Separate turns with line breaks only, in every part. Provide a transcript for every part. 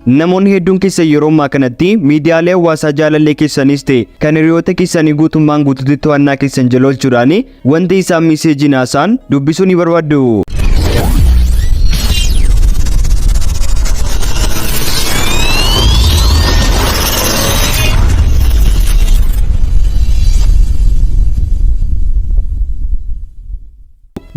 Namoonni hedduun keessan yeroo ammaa kanatti miidiyaalee hawaasaa jaalallee keessanis ta'e kan hiriyoota keessanii guutummaan guutuutti to'annaa keessan jala oolchuudhaan wanti isaan messageiin haasa'an dubbisuu ni barbaaddu.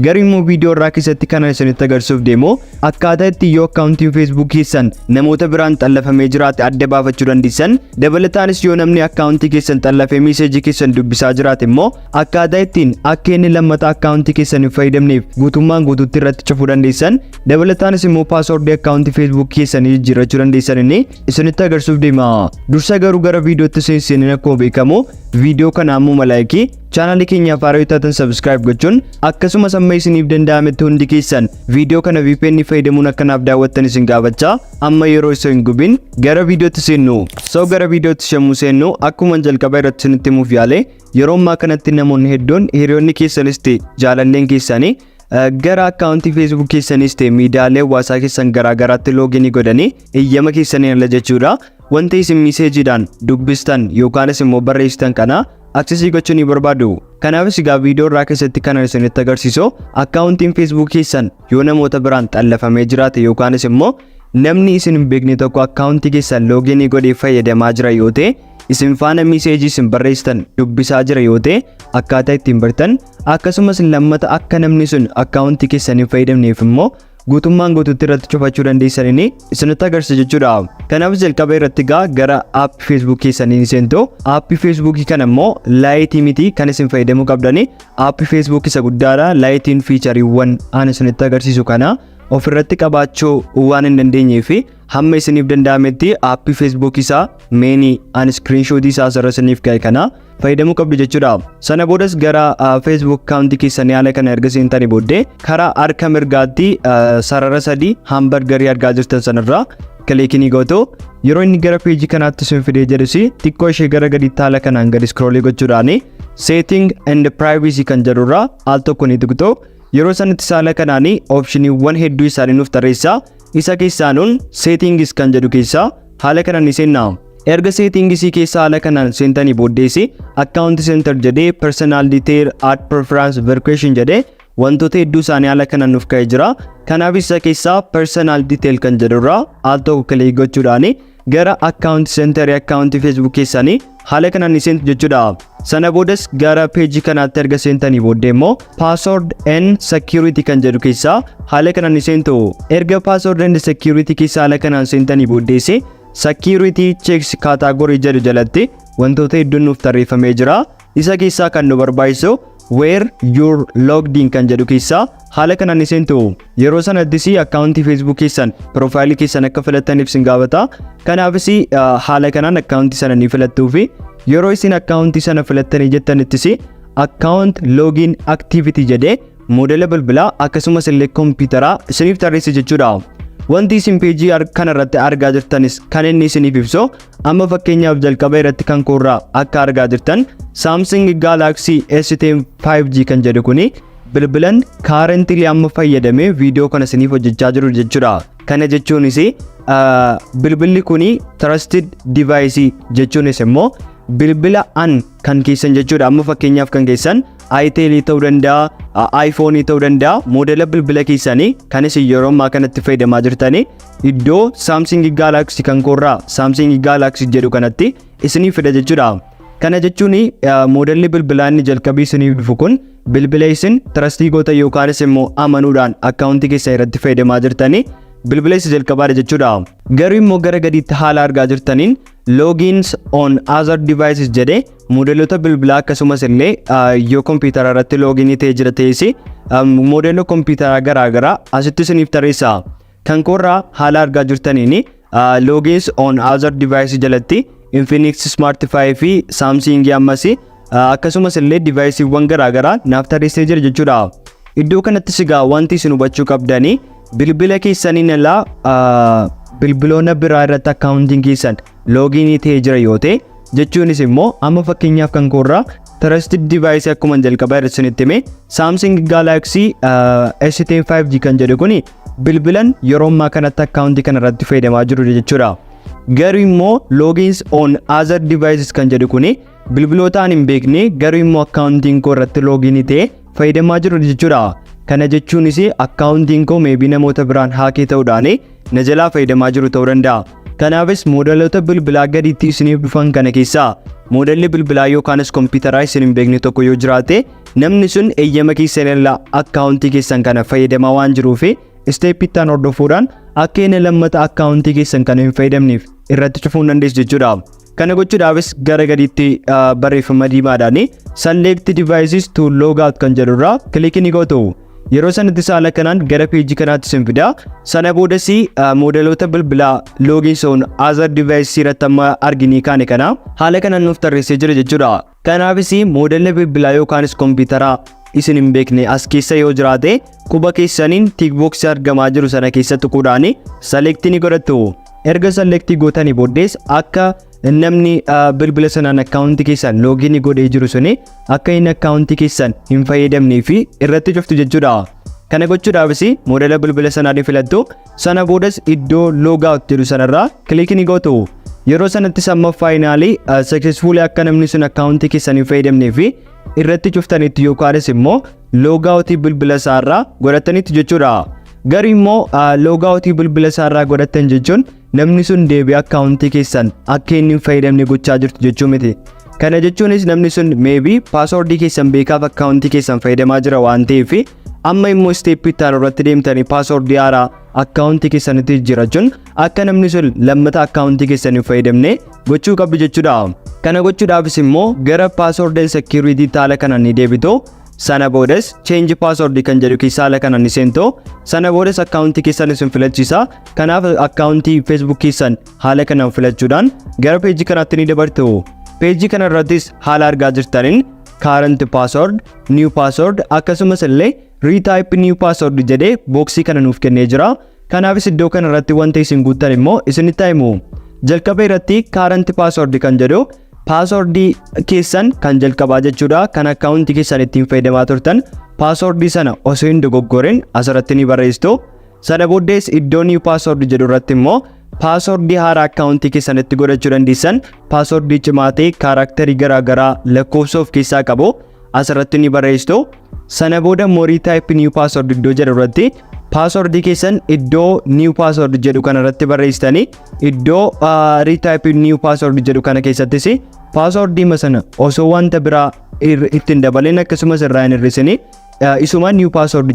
Garuu immoo viidiyoo irraa keessatti kan isinitti agarsiisuuf deemu akkaataa itti yoo akkaawuntiin Facebook keessan namoota biraan xallafamee jiraate adda baafachuu dandeessan, dabalataanis yoo namni akkaawuntii keessan xallafee messageii keessan dubbisaa jiraate immoo akkaataa ittiin akka inni lammata akkaawuntii keessan hin fayyadamneef guutummaan guutuutti irratti cufuu dandeessan, dabalataanis immoo passwordii akkaawuntii Facebook keessanii jijjiirrachuu dandeessan inni isinitti agarsiisuuf deema. Dursa garuu gara viidiyootti seensineen akkuma beekamu viidiyoo kana ammuma likeii, channelii keenyaaf haaraa yoo taatan subscribe gochuun, akkasumas amma isiniif danda'ametti hundi keessan viidiyoo kana VPN fayyadamuun akkanaaf daawwattan isin gaafachaa, amma yeroo osoo hin gubin gara viidiyootti seennu. So gara viidiyootti yommuu seennu, akkuma jalqaba irratti isinitti himuuf yaale, yeroo ammaa kanatti namoonni hedduun hiriyoonni keessanis ta'e jaalalleen keessanii gara akkaawuntii Facebook keessanis ta'e miidiyaalee hawaasaa keessan garaagaraatti loginii godhanii eeyyama keessanii ala jechuudha. Wanti isin messageiidhaan dubbistan yookaanis immoo barreessitan kana accessii gochuu ni barbaadu. Kanaafis egaa viidiyoo irraa keessatti kan isinitti agarsiisu akkaawuntiin Facebook keessan yoo namoota biraan xallafamee jiraate yookaanis immoo namni isin hin beekne tokko akkaawuntii keessan loginii godhee fayyadamaa jira yoo ta'e, isin faana messageii isin barreessitan dubbisaa jira yoo ta'e akkaataa ittiin bartan, akkasumas lammata akka namni sun akkaawuntii keessan hin fayyadamneef immoo guutummaan guutuutti irratti cufachuu dandeessanii isinitti agarsiisa jechuudha. Kanaaf jalqaba irratti gaa gara aappii Facebook keessanii ni seentu. Aappii Facebookii kana immoo Liteii miti kan isin fayyadamuu qabdani. Aappii Facebook isa guddaadha. Liteiin featureiiwwan aan isinitti agarsiisu kana ofirratti qabaachuu waan hin dandeenyee fi hamma isiniif danda'ametti aappii Facebook isaa mainii aan screenshotii isaa asirra isiniif ka'e kana fayyadamuu qabdu jechuudha. Sana boodas gara Facebook akkaawuntii keessanii haala kana erga seentanii booddee karaa harka mirgaatti sarara sadii hamburgerii argaa jirtan sanarraa clickii gootu. Yeroo inni gara pageii kanaatti isin fidee jedhus xiqqoo ishee gara gadiitti haala kanaan gadi scrollii gochuudhaan setting and privacy kan jedhurraa al tokko ni tuqxu. Yeroo sanatti haala kanaan optioniiwwan hedduu isaanii nuuf tarreessa. Isa keessaanuun settings kan jedhu keessaa haala kanaan ni seenna. Erga settingsii keessa haala kanaan seentanii booddeesi account center jedhee, personal detail, add preference, verification jedhee wantoota hedduu isaanii haala kanaan nuuf ka'ee jira. Kanaaf isa keessaa personal detail kan jedhurraa al tokko click gochuudhaan gara account center account Facebook keessanii haala kanaan ni seentu jechuudha. Sana boodas gara pageii kanaatti erga seentanii booddee immoo password and security kan jedhu keessaa haala kanaan ni seentu. Erga password and security keessaa haala kanaan seentanii booddeesi security checks category jedhu jalatti wantoota hedduun nuuf tarreeffamee jira. Isa keessaa kan nu barbaachisu where you're logged in kan jedhu keessaa haala kanaan ni seentu. Yeroo sanattis akkaawuntii Facebook keessan profileii keessan akka filattaniif isin gaafata. Kanaafis haala kanaan akkaawuntii sana ni filattuu fi yeroo isin akkaawuntii sana filattanii jettanittis account login activity jedhee moodela bilbilaa akkasumas illee kompiitaraa isiniif tarreessa jechuudha. Wanti isin pageii kanarratti argaa jirtanis kan inni isiniif ibsu, amma fakkeenyaaf jalqaba irratti kan koorraa akka argaa jirtan Samsung Galaxy S10 5G kan jedhu kuni bilbilan currently amma fayyadamee viidiyoo kana isiniif hojjechaa jiru jechuudha. Kana jechuunis bilbilli kuni trusted device jechuunis immoo bilbila an kan keessan jechuudha. Amma fakkeenyaaf kan keessan itel ta'uu danda'a, iPhone ta'uu danda'a, moodela bilbila keessanii kan isin yeroo ammaa kanatti fayyadamaa jirtanii iddoo Samsung Galaxy kan koorraa Samsung Galaxy jedhu kanatti isiniif fida jechuudha. Kana jechuun moodelli bilbilaa inni jalqabii isiniif dhufu kun bilbila isin trustii goota yookaanis immoo amanuudhaan akkaawuntii keessan irratti fayyadamaa jirtanii bilbila isa jalqabaadha jechuudha. Garuu immoo gara gadiitti haala argaa jirtaniin logins on other devices jedhee moodelota bilbilaa akkasumas illee yoo kompiitara irratti loginii ta'ee jira ta'es moodela kompiitaraa garaagaraa asitti isiniif tarreessa. Kan koorraa haala argaa jirtaniin logins on other devices jalatti Infinix Smart 5 fi Samsung ammas akkasumas illee deviceiiwwan garaagaraa naaf tarreessee jira jechuudha. Iddoo kanatti sigaa wanti isin hubachuu qabdanii, bilbila keessaniin alaa bilbiloota biraa irratti akkaawuntiin keessan loginii ta'ee jira yoo ta'e, jechuunis immoo amma fakkeenyaaf kan koorraa trusted device akkuma jalqabaa irratti isinitti hime Samsung Galaxy S10 5G kan jedhu kuni bilbilan yeroo ammaa kanatti akkaawuntii kana irratti fayyadamaa jiru jechuudha. Garuu immoo logins on other devices kan jedhu kuni bilbilootaan hin beekne, garuu immoo akkaawuntiin koo irratti login ta'e fayyadamaa jiru jechuudha. Kana jechuunis akkaawuntiin koo maybe namoota biraan hack ta'uudhaan na jalaa fayyadamaa jiru ta'uu danda'a. Kanaafis moodeloota bilbilaa gadiitti isiniif dhufan kana keessaa moodelli bilbilaa yookaanis kompiitaraa isin hin beekne tokko yoo jiraate, namni sun eeyyama keessan irraa akkaawuntii keessan kana fayyadamaa waan jiruuf, step ittaan hordofuudhaan akka inni lammata akkaawuntii keessan kana hin fayyadamneef irratti cufuu hin dandeessu jechuudha. Kana gochuudhaafis gara gadiitti barreeffama diimaadhaan "Select devices to log out" kan jedhurraa click ni gootu. Yeroo sanatti haala kanaan gara peejii kanaatti isin fida. Sana boodas moodeloota bilbilaa login on other device irratti amma arginii kaane kana haala kanaan nuuf tarreessee jira jechuudha. Kanaafis moodelli bilbilaa yookaanis kompiitaraa isin hin beekne as keessa yoo jiraate, quba keessaniin tick box argamaa jiru sana keessa tuquudhaan select ni godhattu. Erga select gootanii booddees, akka namni bilbila sanaan akkaawuntii keessan login godhee jiru suni akka inni akkaawuntii keessan hin fayyadamnee fi irratti cuftu jechuudha. Kana gochuudhaafis moodela bilbila sanaa ni filattu. Sana boodas iddoo log out jedhu sanarraa click ni gootu. Yeroo sanatti amma finally successfully akka namni sun akkaawuntii keessan hin fayyadamnee fi irratti cuftanitti yookaanis immoo log out bilbila isaarraa godhatanitti jechuudha. Garuu immoo log out bilbila isaarraa godhatan jechuun namni sun deebi'ee akkaawuntii keessan akka inni hin fayyadamne gochaa jirtu jechuu miti. Kana jechuunis namni sun maybe password keessan beekaaf akkaawuntii keessan fayyadamaa jira waan ta'eef, amma immoo step itti aanu irratti deemtanii password haaraa akkaawuntii keessanitti jijjiirachuun akka namni sun lammata akkaawuntii keessan hin fayyadamne gochuu qabdu jechuudha. Kana gochuudhaafis immoo gara password and security haala kanaan ni deebitu. Sana boodas change password kan jedhu keessa haala kanaan ni seentu. Sana boodas akkaawuntii keessan isin filachiisa. Kanaaf akkaawuntii Facebook keessan haala kanaan filachuudhaan gara peejii kanaatti ni dabartu. Peejii kana irrattis haala argaa jirtaniin current password, new password, akkasumas illee retype new password jedhee box kana nuuf kennee jira. Kanaafis iddoo kana irratti wanta isin guuttan immoo isinitti himu. Jalqaba irratti current password kan jedhu password keessan kan jalqabaa jechuudha. Kan akkaawuntii keessan ittiin fayyadamaa turtan password sana osoo hin dogoggorin asirratti ni barreessitu. Sana booddees iddoo new password jedhu irratti immoo password haaraa akkaawuntii keessanitti godhachuu dandeessan, password cimaa ta'e, character garaagaraa, lakkoofsa of keessaa qabu asirratti ni barreessitu. Sana booda immoo retype new password iddoo jedhu irratti password keessan iddoo new password jedhu kana irratti barreessitanii, iddoo retype new password jedhu kana keessattis password sana osoo wanta biraa ittiin dabalin, akkasumas irraa hin hir'isini, isuma new password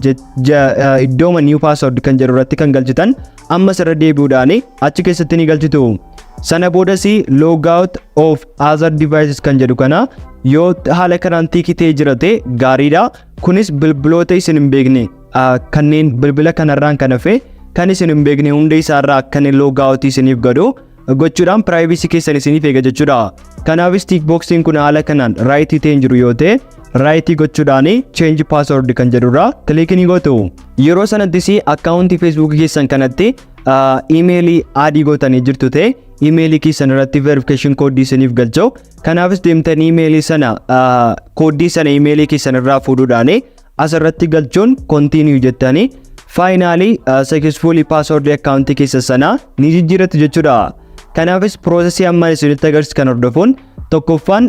iddooma new password kan jedhu irratti kan galchitan ammas irra deebi'uudhaan achi keessatti ni galchitu. Sana boodas log out of other devices kan jedhu kana yoo haala kanaan tick ta'ee jirate gaariidha. Kunis bilbiloota isin hin beekne kanneen bilbila kanarraan kan hafe kan isin hin beekne hunda isaarraa akka inni log out isiniif godhu gochuudhaan privacy keessan isiniif eega jechuudha. Kanaafis tick boxiin kun haala kanaan right ta'ee hin jiru yoo ta'e, right gochuudhaan change password kan jedhurraa click ni gootu. Yeroo sanattis akkaawuntii Facebook keessan kanatti email add gootanii jirtu ta'e, email keessan irratti verification code isiniif galchau. Kanaafis deemtanii email sana, code sana email keessan irraa fuudhuudhaan asirratti galchuun continue jettanii finally successfully password akkaawuntii keessan sanaa ni jijjiirrattu jechuudha. Kanaafis process ammaan isinitti agarsiisu kan hordofuun tokkoffaan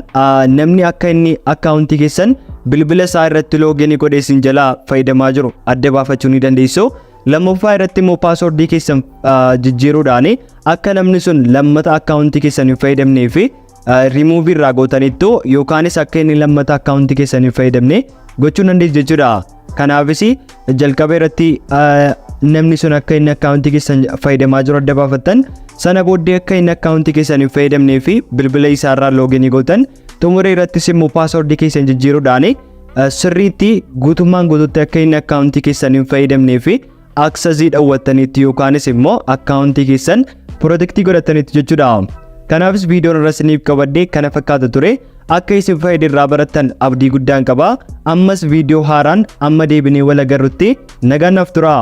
namni akka inni akkaawuntii keessan bilbila isaa irratti login godhee isin jalaa fayyadamaa jiru adda baafachuu ni dandeessu. Lammaffaa irratti immoo password keessan jijjiiruudhaan akka namni sun lammata akkaawuntii keessan hin fayyadamnee fi rimuuvii irraa gootanittu, yookaanis akka inni lammata akkaawuntii keessan hin fayyadamne gochuu dandeessu jechuudha. Kanaafis jalqaba irratti namni sun akka inni akkaawuntii keessan fayyadamaa jiru adda baafattan, sana booddee akka inni akkaawuntii keessan hin fayyadamnee fi bilbila isaarraa login gootan, xumura irrattis immoo password keessan jijjiiruudhaan sirriitti guutummaan guutuutti akka inni akkaawuntii keessan hin fayyadamnee fi access dhowwattaniitti, yookaanis immoo akkaawuntii keessan protect godhataniitti jechuudha. Kanaafis viidiyoon irra isiniif qabadhee kana fakkaata ture. Akka isin fayyadu, irraa barattan abdii guddaan qaba. Ammas viidiyoo haaraan amma deebinee wal agarrutti nagaan naaf tura.